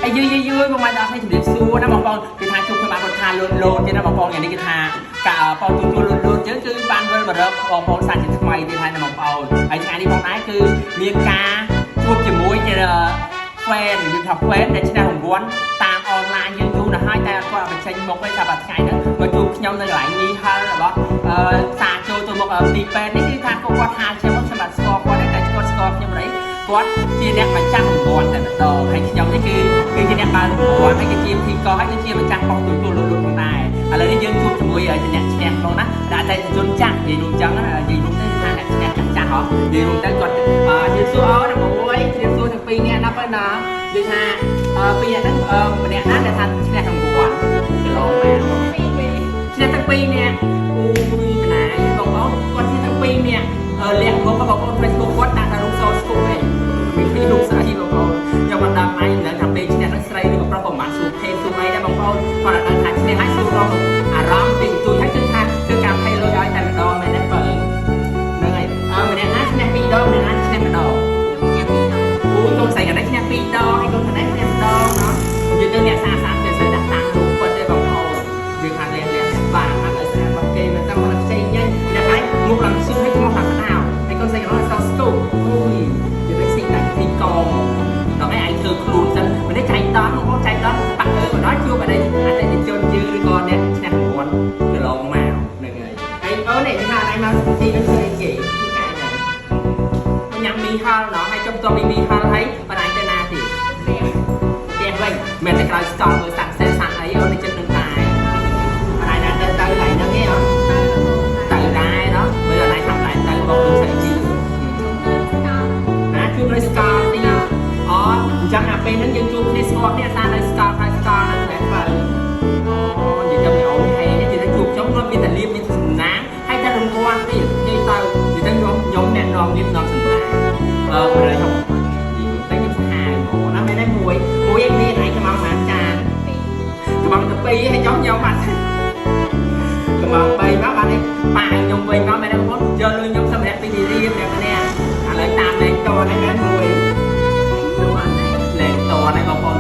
ហើយយឺយឺយឺបងប្អូនទាំងអស់គ្នាជំរាបសួរណាបងប្អូនគឺថាជួបខ្ញុំបានគាត់ថាលូតលូតទៀតណាបងប្អូនថ្ងៃនេះគឺថាកាបងទូទួលលូតលូតចឹងគឺបានវិលមករកបងប្អូនសាជាថ្មីទៀតហើយណាបងប្អូនហើយថ្ងៃនេះបងដែរគឺមានការជួបជាមួយជា fan យើងថា fan ដែលឈ្នះរង្វាន់តាមអនឡាញយើងយូរណាស់ហើយតែគាត់អត់បញ្ចេញមុខទេថាបើថ្ងៃហ្នឹងមកជួបខ្ញុំនៅកន្លែងនេះហើយរបស់អឺសាចូលទៅមុខទីពេទ្យនេះគឺថាគាត់ហៅខ្ញុំមកខ្ញុំអត់ស្គាល់គាត់ទេតែគាត់ស្គាល់ខ្ញុំអីគាត់ជាអ្នកម្ចាស់រង្វាន់តែម្ដងហើយខ្ញុំនេះគឺជាអ្នកបើករង្វាន់ហើយគឺជាពិធីករហើយគឺជាម្ចាស់ប៉ុស្តិ៍ទូទួលលុតលុតផងដែរឥឡូវនេះយើងជួបជាមួយជាអ្នកឈ្នះផងណាដែលអតិថិជនចាស់និយាយរួមចឹងណានិយាយរួមទៅថាអ្នកឈ្នះចាស់ចាស់ហ៎និយាយរួមទៅគាត់ជម្រាបសួរអូនមួយជម្រាបសួរទាំងពីរនាក់ណាបើណានិយាយថាពីរនាក់ហ្នឹងម្នាក់ណាដែលថាឈ្នះរង្វាន់កន្លងមក ឈ្នះទាំងពីរនាក់អូយម្នាយបងប្អូនគាត់ឈ្នះទាំងពីរនាក់លះមកបងប្អូន Facebook គាត់ដាក់តែរូបសស្គប់ឯងមានពីរូបស្អីបងប្អូនខ្ញុំមិនដឹងឯងមិនដឹងថាពេលឈ្នះហ្នឹងស្រីឬក៏ប្រុសប្រហែលសួរភេទសួរអីដែរបងប្អូនគាត់អត់ដឹងថាឈ្នះហើយសួររងអារម្មណ៍ទីទួយហើយគឺថាគឺការភ័យលុយឲ្យតែម្ដងមែនទេបើហ្នឹងហើយអឺម្នាក់ណាឈ្នះពីរដងម្នាក់ណាឈ្នះម្ដងអូយកូនស្រីកណ្ដាលឈ្នះពីរដងហើយកូនកណ្ដាលឈ្នះម្ដងណោះនិយាយទៅអ្នកសាសាគេស្រីដាក់តាំងរូបគាត់ទេបងប្អូនយើងថាលះលះបាទអត់ឲ្យស្អាតបាត់គេមិនតាមមកខ្ចីញ៉ាញ់អ្នកឯងមុខឡើងឈឺហើយខ្មោះឡើងក្តៅហើយកូនស្រីកណ្ដាលសោស្គូអូយនិយាយទៅស៊ីដាច់ទីកងដល់ឯងធ្វើខ្លួនសិនមិនទេចៃដន្យបងប្អូនចៃដន្យបាក់អើបណ្ដោយជួបអតីអតិថិជនយើងឬក៏អ្នកឈ្នះរង្វាន់កន្លងមកហ្នឹងហើយហើយអូននេះថាឯងមកទីនឹងធ្វើអីគេទីកាយហ្នឹងញ៉ាំមីហល់ណោះហើយចុំតពីមីហល់ហើយបណ្ដាញទៅណាទៀតផ្ទះវិញមិនតែក្រោយស្កល់មើលសាក់សេសាក់អីអូននេះចិត្តនឹងតែបណ្ដាញណាទៅទៅកន្លែងហ្នឹងឯងហ៎ទៅដែរណោះមើលអនឡាញខាងដែរទៅបងដូចស្អីជឿណាជួបនៅស្កល់ទៀតអូអញ្ចឹងអាពេលហ្នឹងយើងជួបគ្នាស្គាល់គ្នាអាសានៅស្កល់ហើយស្កល់ហ្នឹងមែនបើអូនិយាយទៅអូនហេនិយាយទៅជួបខ្ញុំគាត់មានតែលៀបមានសំណាងហើយតែរង្វាន់ទៀតនិយាយទៅនិយាយទៅខ្ញុំអ្នកនាំលៀបនាំសំណាងអឺ160និយាយទៅខ្ញុំសាហាវហ្មងណាមែនទេមួយមួយឯងមានឯងកំងប៉ុន្មានចានកំងទៅពីរហើយចុះខ្ញុំបាត់កំង3មកបានឯងប៉ាឲ្យខ្ញុំវិញមកមែនទេបងប្អូនយកលុយខ្ញុំសម្រាប់ពីទីរៀបអ្នកគ្នាឥឡូវតាមលេខតនេះមែនមួយលេខតនេះបងប្អូន